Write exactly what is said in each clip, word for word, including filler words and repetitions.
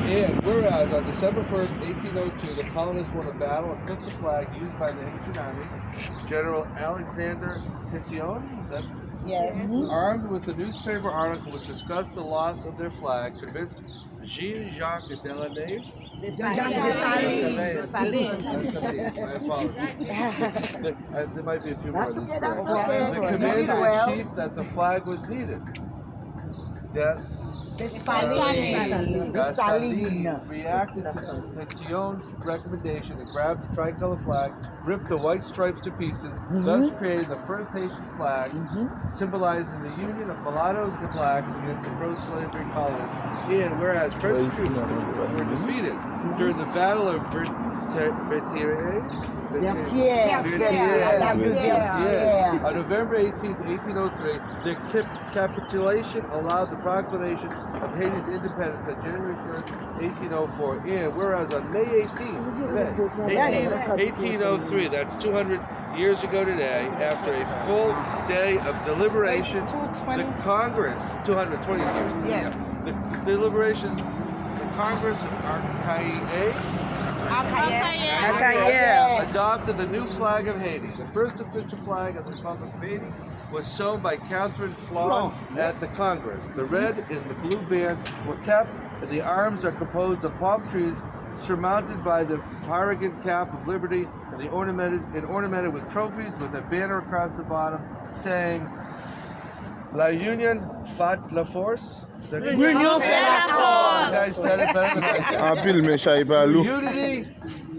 And whereas on December first, eighteen oh two, the colonists won a battle and took the flag used by the Haitian army, General Alexander Petion, is that Yes. Armed with a newspaper article which discussed the loss of their flag, convinced Jean-Jacques Delaunay, Dessalines. Dessalines. Dessalines. Dessalines. My apologies. There, uh, there might be a few more of these. That's okay, that's okay. The commander in chief that the flag was needed. Des- Dessalines. Dessalines. Dessalines reacted to Petion's recommendation to grab the tricolor flag, ripped the white stripes to pieces, thus creating the first Haitian flag, symbolizing the union of mulattoes and blacks against the pro-slavery colonists. And whereas French troops were defeated during the Battle of Ver- Vertières, Vertières, Vertières, Vertières, on November eighteenth, eighteen oh three, the cap- capitulation allowed the proclamation of Haiti's independence on January first, eighteen oh four. And whereas on May eighteenth, today, eighteen, eighteen oh three, that's two hundred years ago today, after a full day of deliberation, the Congress, two hundred twenty years, yes, the, the deliberation, the Congress of Arcahaie, Arcahaie, adopted the new flag of Haiti, the first official flag of the Republic of Haiti, was sewn by Catherine Flon at the Congress. The red and the blue bands were kept, and the arms are composed of palm trees surmounted by the Carignan cap of liberty and the ornamented and ornamented with trophies with a banner across the bottom saying, La Union fait la force. L'union fait la force. You guys said it better than I did. Anpil men chay pa lou. Unity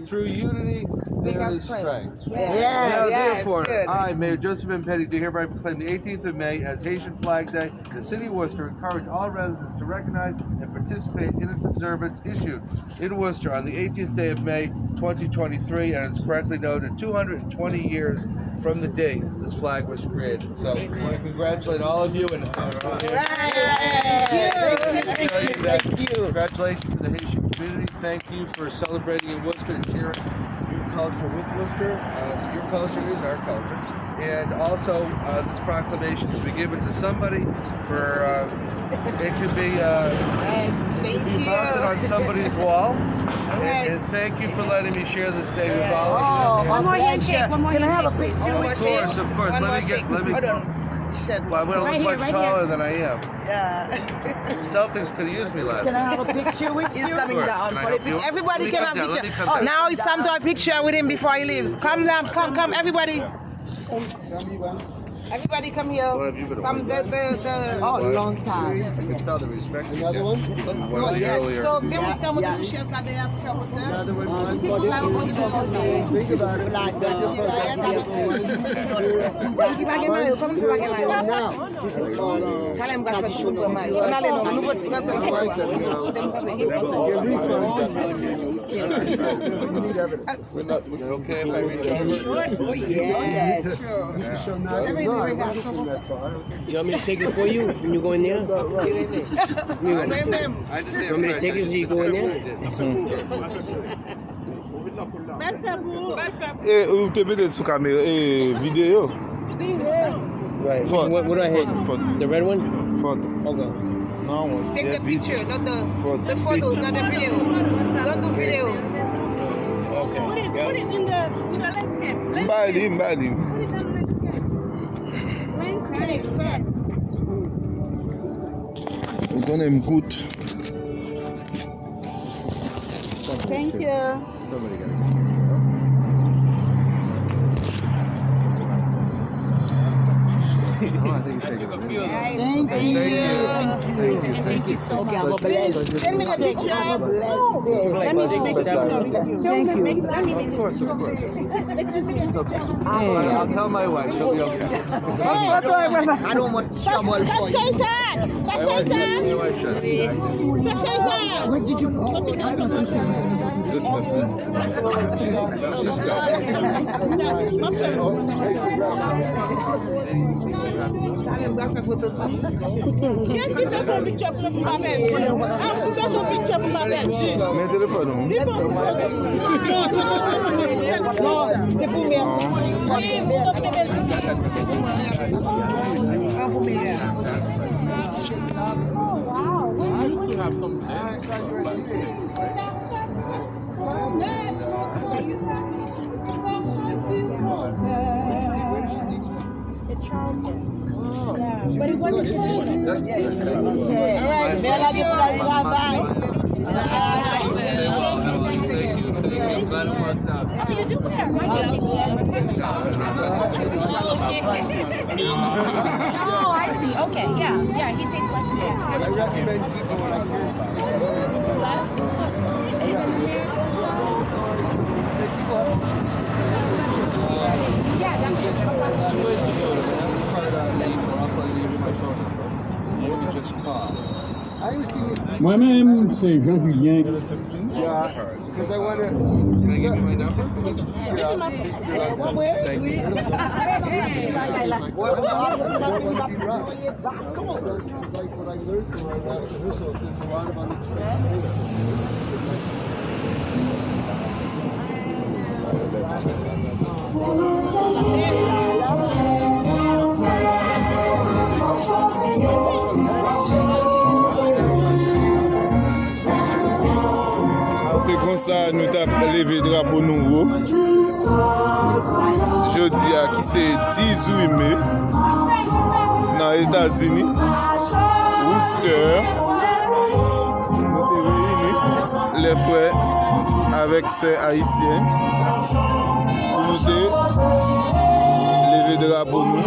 Through unity, there is strength. Now, therefore, I, Mayor Joseph M. Petty, do hereby proclaim the eighteenth of May as Haitian Flag Day in the city of Worcester, encourage all residents to recognize and participate in its observance, issued in Worcester on the eighteenth day of May, twenty twenty-three, and it's correctly noted two hundred twenty years from the date this flag was created. So, I want to congratulate all of you and, uh, tell you that congratulations to the Haitian community. Thank you for celebrating in Worcester and sharing your culture with Worcester. Uh, your culture is our culture. And also, uh, this proclamation to be given to somebody for, uh, it could be, uh, it could be mounted on somebody's wall. And, and thank you for letting me share this day with all of you. Oh, one more handshake, one more handshake. Can I have a picture with you? Of course, of course. Let me get, let me. Hold on. Well, I'm much taller than I am. Yeah. Celtics could use me last night. Can I have a picture with you? He's coming down for the picture. Everybody can have picture. Now it's time to have picture with him before he leaves. Come down, come, come, everybody. Everybody come here. Some the, the, the, oh, long time. I can tell the respect. Another one? Oh, yeah. So they will come with the chairs that they have. Another one. Think about it. Talè m pral fè tout pran mayo. Ann ale non, nou pote nan telefòn. Is it okay if I read this? Yes. You want me to take it for you when you go in there? You want me to take it so you go in there? E, ou te mete sou kamera, e, videyo? Right. Which one, what do I hit? Foto, foto. The red one? Foto. Okay. Non, mwen, se vide. Take the picture, not the, the photos, not the video. Don't do video. Okay. Put it, put it in the, in the landscape. M bay li, m bay li. Put it in the landscape. Landscape, sir. Ou konnen m kout. Thank you. Thank you. Thank you. Thank you. Thank you so much. Send me the picture. Let me take a picture. Thank you. Of course, of course. I'll tell my wife. She'll be okay. I don't want trouble for you. Men telefòn ou. Non, se pou mè. An pou mè. Oh, wow. Alright, bèl ane pou al travay. Oh, I see. Okay, yeah, yeah, he takes lessons. I recommend people when I can. Mwen menm, se Jean Julien. Se konsa nou t ap leve drapo nou wo. Jodi a ki se dizuit me nan Etazini, Worcester, nou te reyini, lè frè avèk sè ayisyen, pou nou te leve drapo nou.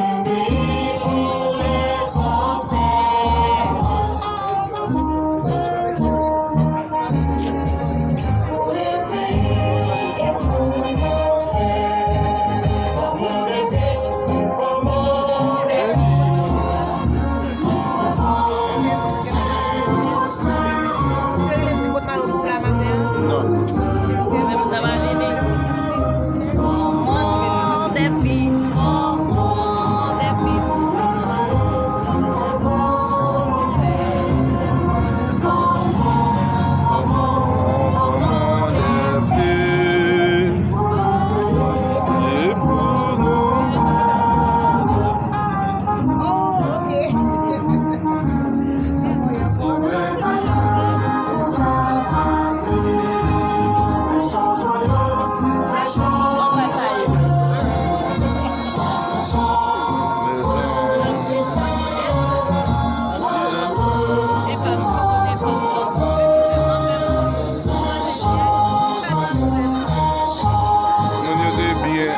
Moun yo te byen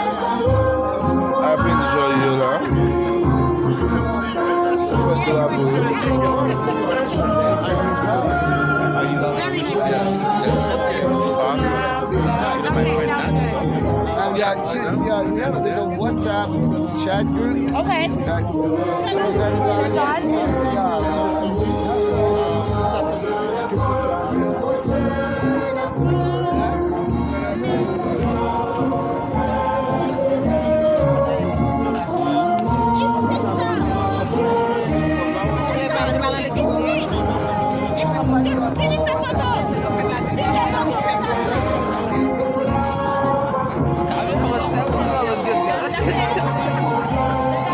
ap enjoy yo la. Fèt drapo yo. And yeah, yeah, yeah, there's a WhatsApp chat group. Okay. That,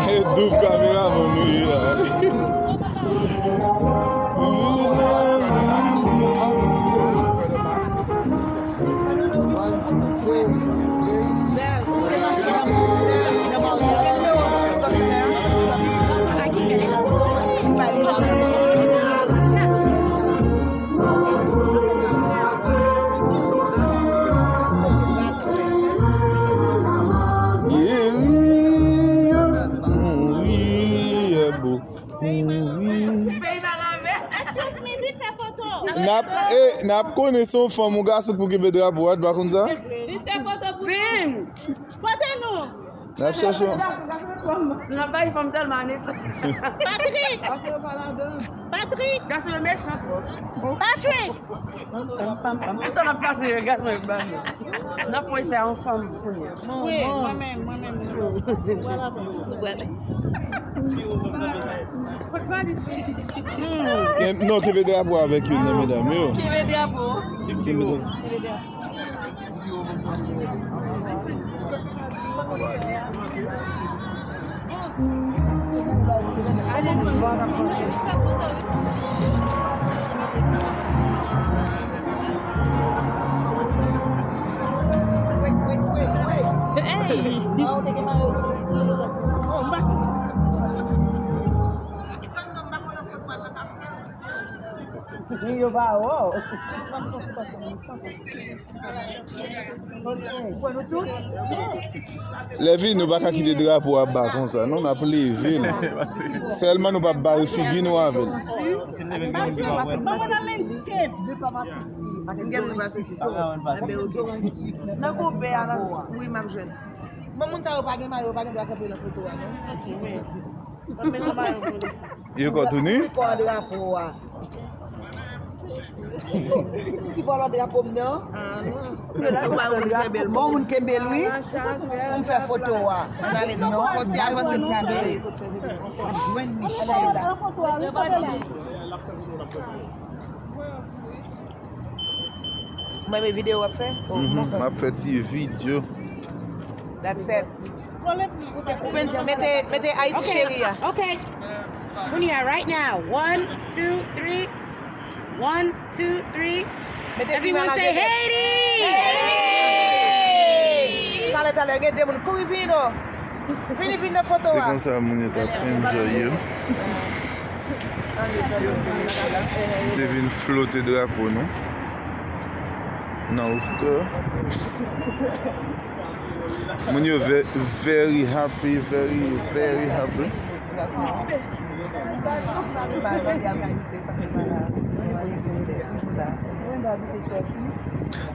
E doub kameramann nou ye la. Excuse me, vite fait photo. N ap, eh, n ap konnen se yon fanm ou gason pou kenbe drapo a, n pa konn sa? Vite fait photo pou nou. Kote nou? N ap chèche yon. N ap bay fanm sèlman, Anès. Patrick! Patrick! Gason yo mechan twò. Patrick! Sa n ap pase yo, gason yo ba nou. N ap pran sa yon fanm kounye a. Wi, mwen menm, mwen menm. Kot valiz? Ken-, non, kenbe drapo avèk youn nan medam yo. Kenbe drapo. Kenbe drapo. Yo pa wè w. Lè vini, nou pa ka kite drapo a ba konsa, non, n ap leve l. Sèlman nou p ap bare figi nou avè l. Nan konpè a la. Wi, m ap jwenn. Bon, moun sa yo pa gen mayo, yo pa gen dwa kanpe nan foto a, non. Yo kò tounen? Kò drapo a. Ki vòlò drapo m nan? Ah, non. Bon, moun kenbe l, wi. Pou m fè foto a. Ann ale, non, fò ti avanse pou nou. Jwenn Michel. Mwen, men videyo w ap fè? Oh, mhm, m ap fè ti videyo. That's it. Mete, mete Ayiti cheri a. Okay. Kounye a, right now. One, two, three. One, two, three. Mete everyone say Haiti! Haiti! Talè, talè, gen de moun kouri vini non. Vini, vini nan foto a. Se konsa moun yo t ap enjoy yo. Te vin flote drapo nou nan Worcester. Moun yo ve-, very happy, very, very happy.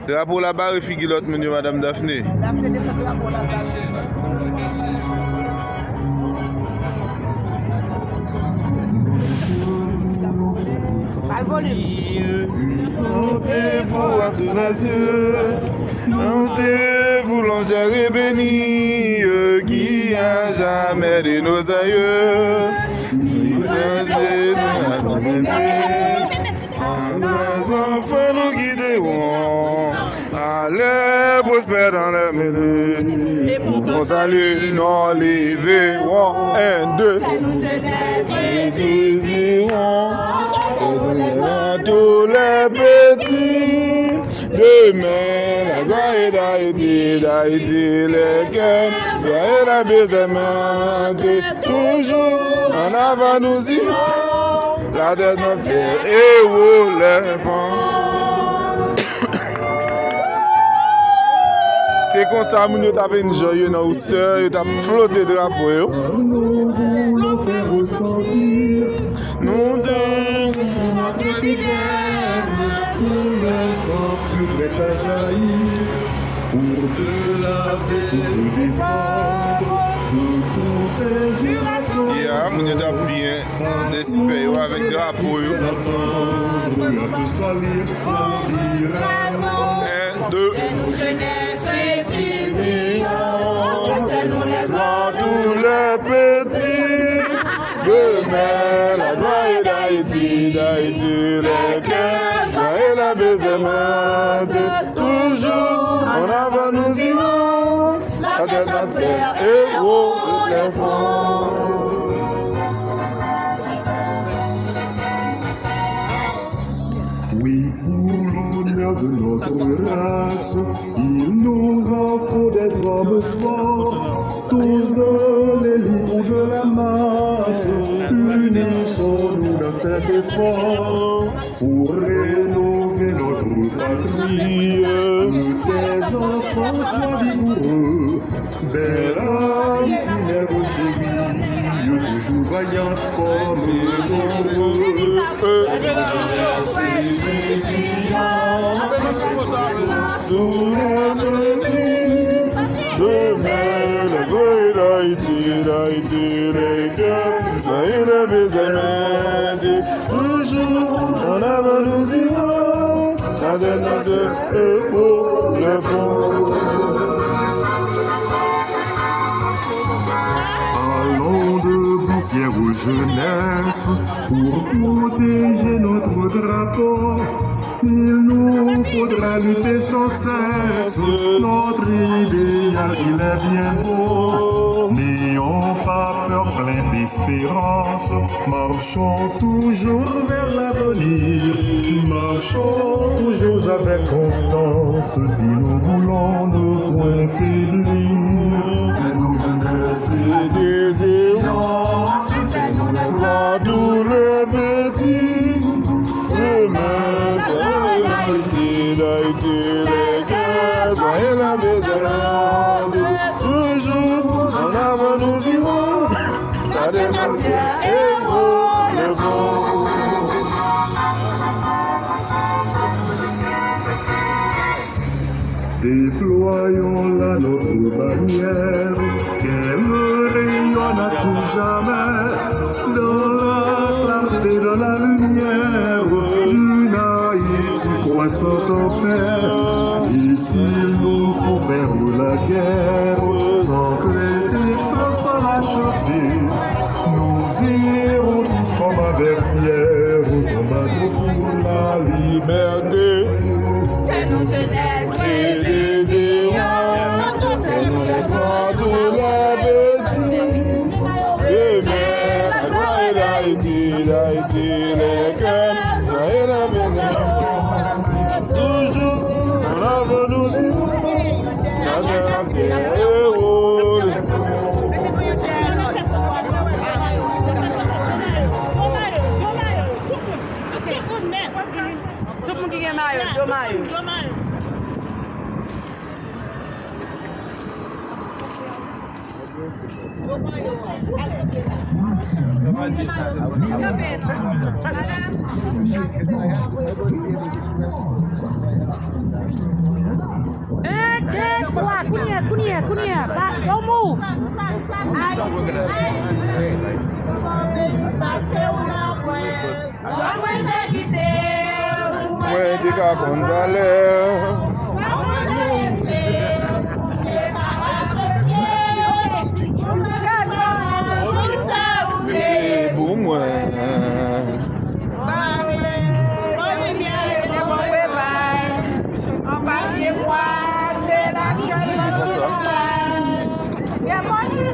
Drapo la bare figi lòt moun yo, Madam Daphné. Sentez-vous à tous les yeux, nous te voulons, Dieu béni, qui à jamais de nos aïeux, qui s'est enfants nous guideront. Allez, prospère dans les mêlées. Pour ton salut, nous lèverons un, deux. Et nous irons tous les petits. Demain, la gloire est d'Haïti, d'Haïti, les cœurs. Soyez la bien aimante. Toujours en avant, nous irons. La tête dans le ciel et haut les vents. Se konsa moun yo t ap enjoy yo nan Worcester, yo t ap flote drapo yo. Nous voulons faire ressentir nous deux. Ya, moun yo t ap byen despe yo avèk drapo yo. Un, deux. Dans tous les petits. Demain, la gloire d'Haïti, d'Haïti, les cœurs, joyeux la paix aimante, toujours en avant nous irons, la tête dans le ciel et haut les vents. Oui, pour l'honneur de notre race, il nous en faut des hommes forts, tous de l'élite ou de la masse. Unissons-nous dans cet effort pour rénover notre patrie. Que tes enfants soient vigoureux, belle âme qui lève chérie, toujours vaillante comme le taureau. Tous les petits, demain, la gloire d'Haïti, d'Haïti, les cœurs, soyez les bien aimés, toujours en avant nous irons, la tête dans le ciel et haut les vents. Allons debout, fière jeunesse, pour protéger notre drapeau, il nous faudra lutter sans cesse. Notre idéal, il est bien beau. N'ayons pas peur, plein d'espérance. Marchons toujours vers l'avenir. Marchons toujours avec constance. Si nous voulons ne point faiblir, c'est nos jeunesses et désirons. Tous les petits, demain, Déployons là notre bannière, qu'elle rayonne à tout jamais, dans la clarté, dans la lumière d'une Haïti croissante en paix. Et s'il nous faut faire la guerre, sans crainte et sans lâcheté, nous irons tous comme Albert Pierre au combat pour la liberté. C'est nos jeunesses et les Ions, c'est nos espoirs tout l'appétit. Amen. La gloire d'Haïti, d'Haïti, les cœurs, soyez la maison. Toujours, on a nous, la terre est rouge. Tout moun ki gen mayo, do mayo. Un, deux, trois. Kounye a, kounye a, kounye a. Pa, don't move. Mwen te ka konn valè. Pou mwen.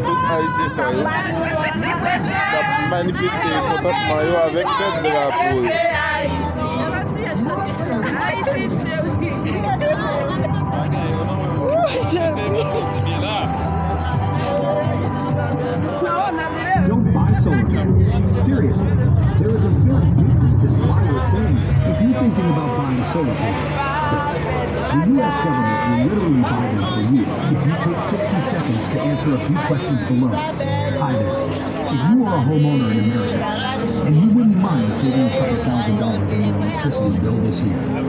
Tout Ayisyen sa yo k ap manifeste kontantman yo avèk fèt drapo yo. Don't buy solar panels. Seriously, there is a big difference in why we're saying if you're thinking about buying solar panels. The U S government will literally buy them for you if you take sixty seconds to answer a few questions below. Hi there. If you are a homeowner in America and you wouldn't mind saving a couple thousand dollars on your electricity bill this year, then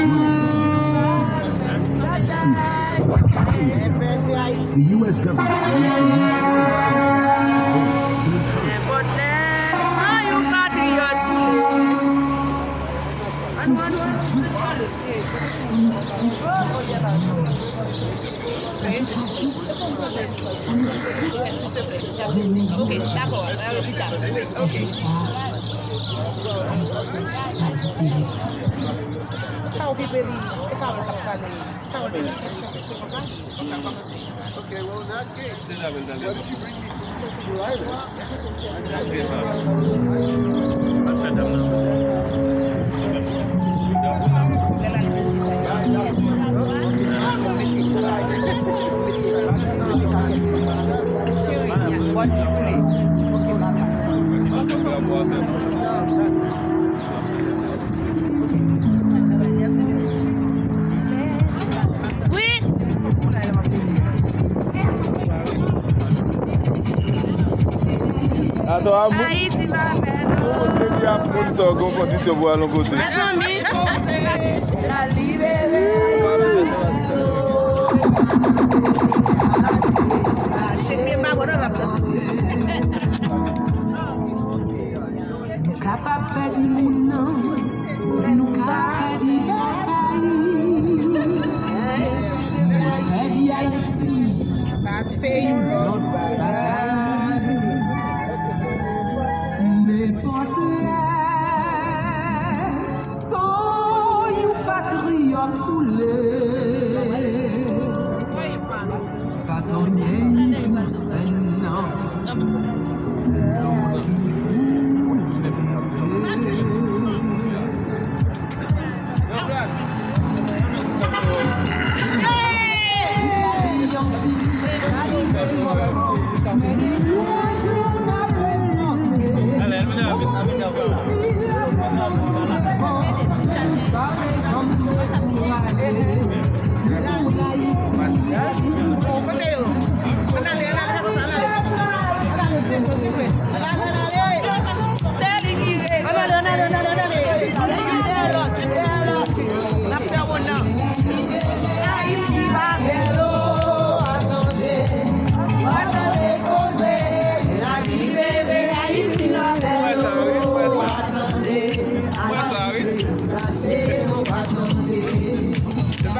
you the U S government released a new Silvouplè. Ok, dakò, n a repli ta. Wi, ok. Sa okipe li, se Carol k ap pale. Carol, se konsa? Ok, well, in that case, Wi. Atò, amou. Ayiti pa pè. Si w monte di ap moun sa, w gen yon kondisyon pou al yon kote. Mezanmi. La libere. Kapab pèdi moun nan, nou ka pèdi batay. Pèdi Ayiti, sa se yon lòt bagay. Nenpòt lè, san yon patriyòt koule. Pa genyen tou sèn nan. Kote yo? Ann ale, ann ale, ann ale, ann ale, ann ale. Ann ale, ann ale, ann ale, ann ale. Dèyè lòt, dèyè lòt. N ap fè wonn nan.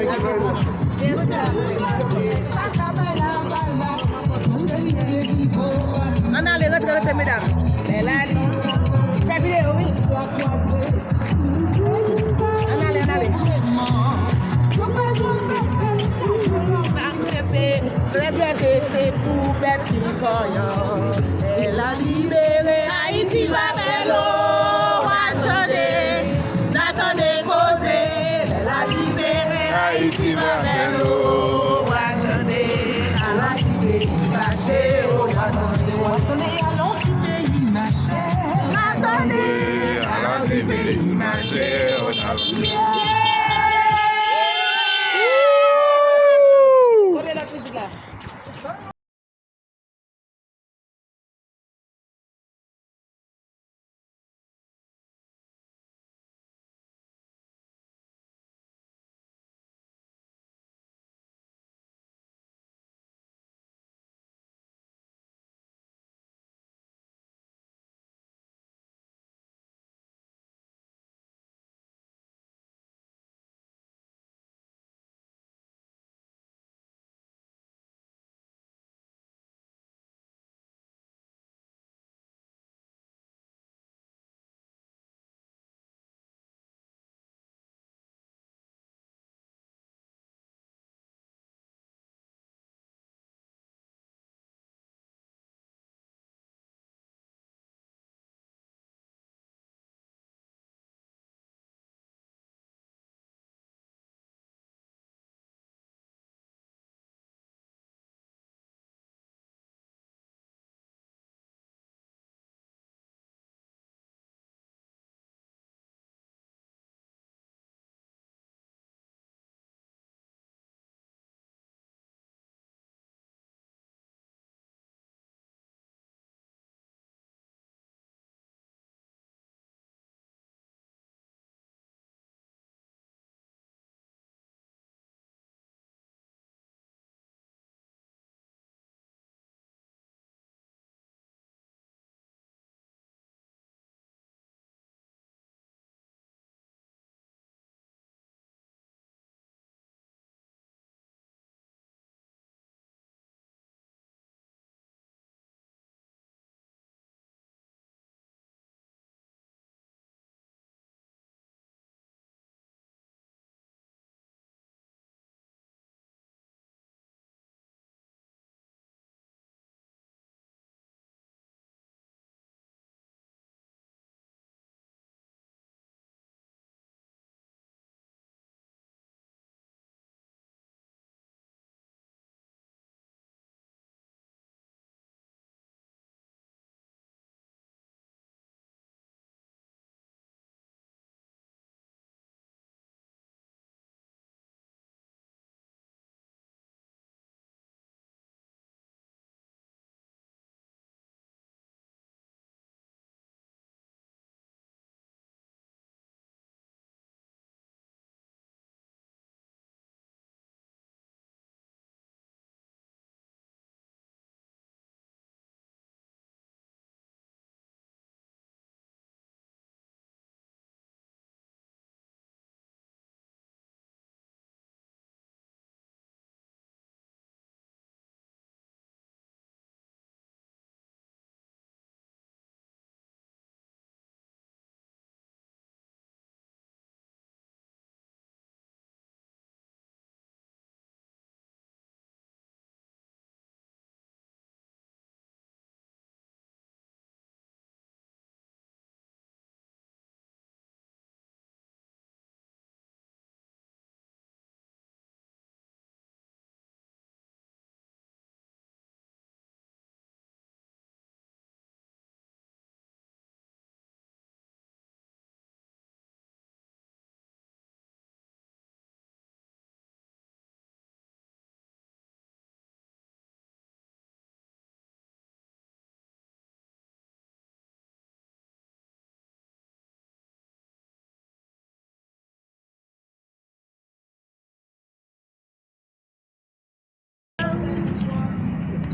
Thank you very much. Ann ale, rantre, rantre, medam. Bèl ali. Fè videyo, wi. Ann ale, ann ale. Trè byen, se pou pèp ki vanyan. Lè la libere, Ayiti va bèl o. Wa tande, n a tande koze. Lè la libere, Ayiti va bèl o. Wa tande, alon ti peyi mache o. Wa tande, alon ti peyi mache. Wa tande, alon ti peyi mache o.